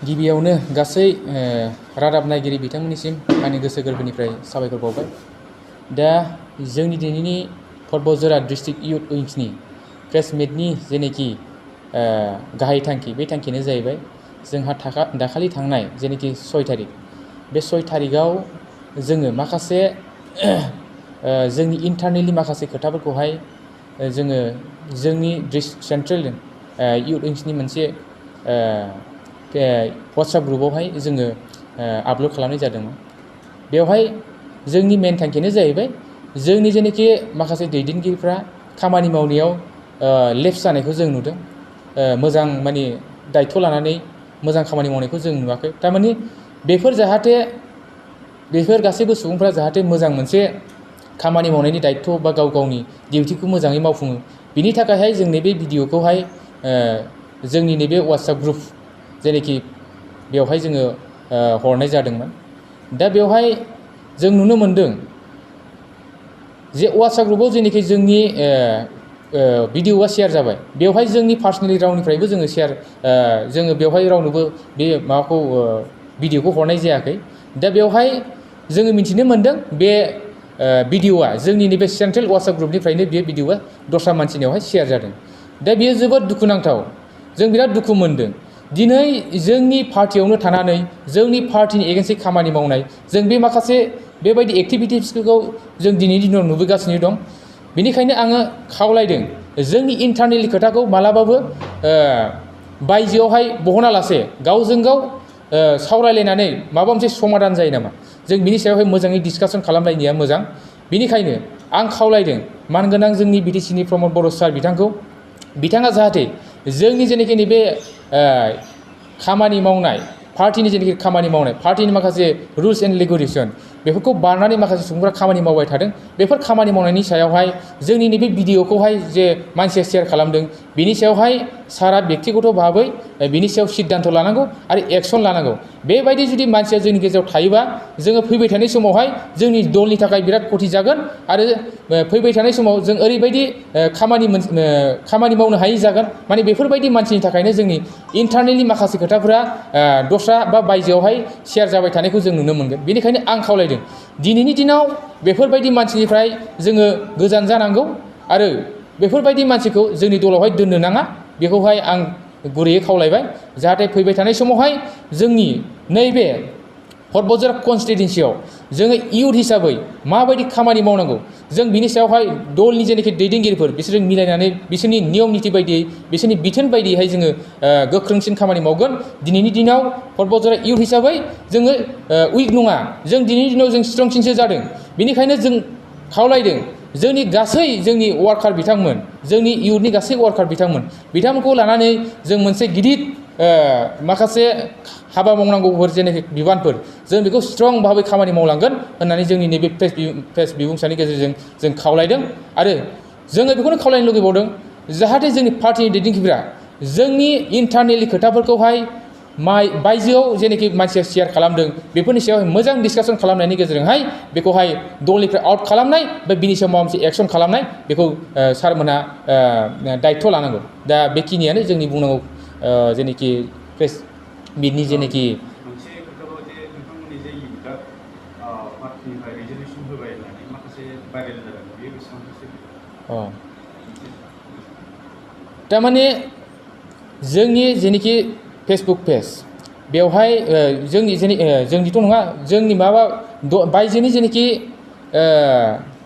गिबियावनो गासै रादाब नायगिरि बिथांमोननिसिम आंनि गोसो गोरबोनिफ्राय साबायखर बावबाय। दा जोंनि दिनैनि बतझर डिस्ट्रिक्ट इउथ उइंसनि प्रेस मिटनि जेनेखि गाहाय थांखि बे थांखियानो जाहैबाय जोंहा दाखालि थांनाय जेनेखि 6 तारिख बे 6 तारिखआव जोङो माखासे जोंनि इन्टारनेलि माखासे खोथाफोरखौहाय जोङो जोंनि सेन्ट्रेल इउथ उइंसनि मोनसे WhatsApp ग्रुपावहाय जोङो आपल'ड खालामनाय जादोंमोन। बेवहाय जोंनि मेन थांखियानो जाहैबाय जोंनि जेनेखि माखासे दैदेनगिरिफ्रा खामानि मावनायाव लेप्स जानायखौ जों नुदों। मोजां माने दायित्व लानानै मोजां खामानि मावनायखौ जों नुवाखै। थारमाने बेफोर गासैबो सुबुंफ्रा जाहाथे मोजां मोनसे खामानि मावनायनि दायित्व बा गाव गावनि डिउटिखौ मोजाङै मावफुङो बिनि थाखायहाय जों नैबे भिडिअखौहाय जोंनि नैबे WhatsApp ग्रुप जेनेखि बेवहाय जोङो हरनाय जादोंमोन। दा बेवहाय जों नुनो मोनदों जे WhatsApp ग्रुपाव जेनेखि जोंनि भिडिअआ शेयार जाबाय बेवहाय जोंनि पार्सनेलि रावनिफ्रायबो जोङो बेवहाय रावनोबो बे माबाखौ भिडिअखौ हरनाय जायाखै। दा बेवहाय जोङो मिथिनो मोनदों बे भिडिअआ जोंनि नैबे सेन्ट्रेल WhatsApp ग्रुपनिफ्रायनो बे भिडिअआ दस्रा मानसिनियावहाय शेयार जादों। दा बेयो जोबोद दुखुनांथाव। जों बिराद दुखु मोनदों। दिनै जोंनि पार्टियावनो थानानै जोंनि पार्टिनि एगेन्स्टै खामानि मावनाय जों बे माखासे बेबायदि एक्टिभिटिसफोरखौ जों दिनैनि दिनाव नुबोगासिनो दं। बेनिखायनो आङो खावलायदों जोंनि इन्टारनेलनि खोथाखौ मालाबाबो बायजोआवहाय बहना लासे गावजों गाव सावरायलायनानै माबा मोनसे समाधान जायो नामा जों बिनि सायावहाय मोजाङै डिसकासन खालामलायनाया मोजां। बेनिखायनो आं खावलायदों मानगोनां जोंनि BTCनि प्रमद बर' सार बिथाङा जाहाथे जोंनि जेनेखि नैबे खामानि मावनाय पार्टिनि जेनेखि खामानि मावनाय पार्टिनि माखासे रुल्स एन्ड रेगुलेसन बेफोरखौ बारनानै माखासे सुबुंफोरा खामानि मावबाय थादों। बेफोर खामानि मावनायनि सायावहाय जोंनि नैबे भिडिअखौहाय जे मानसिया शेयार खालामदों बिनि सायावहाय सारा बेक्तिगत भाबै बिनि सायाव सिद्धान्त लानांगौ आरो एक्सन लानांगौ। बेबायदि जुदि मानसिया जोंनि गेजेराव थायोबा जोङो फैबाय थानाय समावहाय जोंनि दलनि थाखाय बिराद खथि जागोन आरो फैबाय थानाय समाव जों ओरैबायदि खामानि मावनो हायि जागोन। माने बेफोरबायदि मानसिनि थाखायनो जोंनि इन्टारनेलनि माखासे खोथाफोरा दस्रा बा बायजोआवहाय शेयार जाबाय थानायखौ जों नुनो मोनगोन। बेनिखायनो आं खावलायदों दिनैनि दिनाव बेफोरबायदि मानसिनिफ्राय जोङो गोजान जानांगौ आरो बेफोरबायदि मानसिखौ जोंनि दलावहाय दोननो नाङा। बेखौहाय आं गुरैयै खावलायबाय जाहाथे फैबाय थानाय समावहाय जोंनि नैबे बतझर कनस्टिटुवेन्सियाव जोङो इयुथ हिसाबै माबायदि खामानि मावनांगौ जों बिनि सायावहाय दलनि जेनाखि दैदेनगिरिफोर बिसोरजों मिलायनानै बिसोरनि नियम निथि बायदियै बिसोरनि बिथोन बायदियैहाय जोङो गोख्रोंसिन खामानि मावगोन। दिनैनि दिनाव बतझर इयुथ हिसाबै जोङो उइक नङा। जों दिनैनि दिनाव जों स्ट्रंसिनसो जादों। बेनिखायनो जों खावलायदों जोंनि गासै जोंनि वार्कार बिथांमोन जोंनि इयुथनि गासै वार्कार बिथांमोनखौ लानानै जों मोनसे गिदिर माखासे हाबा मावनांगौफोर जेनेखि बिबानफोर जों बेखौ स्ट्रं भाबै खामानि मावलांगोन होननानै जोंनि नैबे प्रेस बिबुंसारनि गेजेरजों जों खावलायदों। आरो जोङो बेखौनो खावलायनो लुगैबावदों जाहाथे जोंनि पार्टिनि दैदेनगिरिफोरा जोंनि इन्टारनेलनि खोथाफोरखौहाय बायजोआव जेनेखि मानसिया शेयार खालामदों बेफोरनि सायावहाय मोजां डिसकासन खालामनायनि गेजेरजोंहाय बेखौहाय दलनिफ्राय आउट खालामनाय बा बिनि सायाव माबा मोनसे एक्सन खालामनाय बेखौ सारमोनहा दायित्व लानांगौ। दा बेखिनियानो जोंनि बुंनांगौ जेनेखि प्रेस मिटनि जेनेखि मोनसे खोथाबाव जे नोंथांमोननि जे इयुथआ पार्टिनिफ्राय रिजलिउसन होबाय होननानै माखासे भाइरेल जादों बेयो बेसेबां थारमाने जोंनि जेनेखि फेसबुक पेज बेवहाय जोंनिथ' नङा जोंनि बायजोनि जेनेखि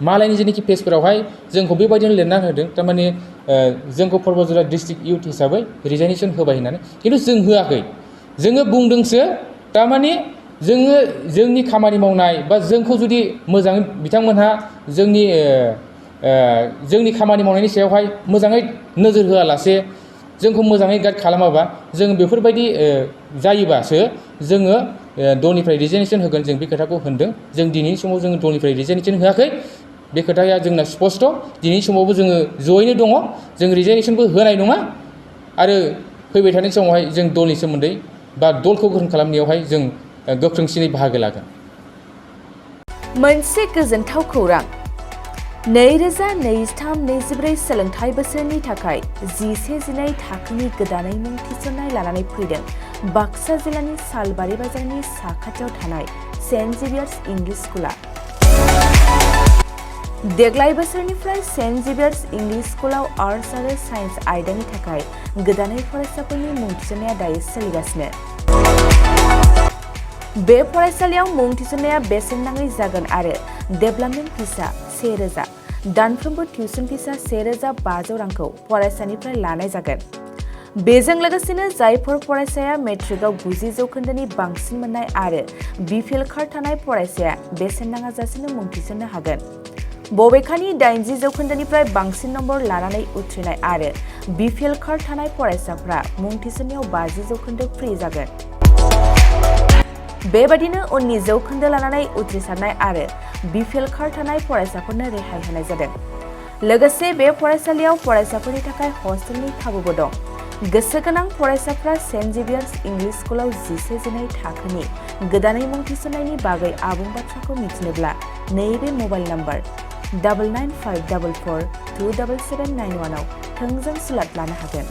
मालायनि जेनेखि पेजफोरावहाय जोंखौ बेबायदिनो लिरना होदों थारमाने जोंखौ बतझर डिस्ट्रिक्ट इउथ हिसाबै रिजाइनेसन होबाय होननानै। खिन्थु जों होआखै। जोङो बुंदोंसो थारमाने जोङो जोंनि खामानि मावनाय बा जोंखौ जुदि मोजाङै बिथांमोनहा जोंनि खामानि मावनायनि सायावहाय मोजाङै नोजोर होआलासे जोंखौ मोजाङै गाइड खालामाबा जों बेफोरबायदि जायोबासो जोङो दलनिफ्राय रिजाइनेसन होगोन जों बे खोथाखौ होनदों। जों दिनैनि समाव जोङो दलनिफ्राय रिजाइनेसन होआखै। बे खोथाया जोंना स्पस्ट'। दिनैनि समावबो जोङो जयैनो दङ। जों रिजाइनेसनबो होनाय नङा आरो फैबाय थानाय समावहाय जों दलनि सोमोन्दै बा दलखौ गोख्रों खालामनायावहाय जों गोख्रोंसिनै बाहागो लागोन। मोनसे गोजोनथाव खौरां 2023-24 सोलोंथाइ बोसोरनि थाखाय 11-12 थाखोनि गोदानै मुं थिसननाय लानानै फैदों बाक्सा जिल्लानि सालबारि बाजारनि साखाथियाव थानाय सेन्ट जेभियार्स इंलिश स्कुला देग्लाय बोसोरनिफ्राय सेन्ट जेभियार्स इंलिश स्कुलाव आर्ट्स आरो साइन्स आयदानि थाखाय गोदानै फरायसाफोरनि मुं थिसननाया दायो सोलिगासिनो। बे फरायसालियाव मुं थिसननाया बेसेन नाङै जागोन आरो डेभेलपमेन्ट फिसा 1000, दानफ्रोमबो टिउसन फिसा 1500 रांखौ फरायसानिफ्राय लानाय जागोन। बेजों लोगोसेनो जायफोर फरायसाया मेट्रिकआव 90 जौखोन्दोनि बांसिन मोननाय आरो बिपिएल कार्ड थानाय फरायसाया बेसेन नाङाजासेनो मुं थिसननो हागोन। बबेखानि 80 जौखोन्दोनिफ्राय बांसिन नम्बर लानानै उथ्रिनाय आरो बिपिएल कार्ड थानाय फरायसाफ्रा मुं थिसननायाव 50 जौखोन्दो फ्रि जागोन। बेबादिनो उननि जौखोन्दो लानानै उथ्रिसारनाय आरो बिपिएल कार्ड थानाय फरायसाफोरनो रेहाय होनाय जादों। लोगोसे बे फरायसालियाव फरायसाफोरनि थाखाय हस्टेलनि खाबुबो दं। गोसो गोनां फरायसाफ्रा सेन्ट जेभियार्स इंलिश स्कुलाव 11-12 थाखोनि गोदानै मुं थिसननायनि बागै आबुं बाथ्राखौ मिथिनोब्ला नैबे मबाइल नम्बर 9954427791 आव थोंजों सुलाद लानो हागोन।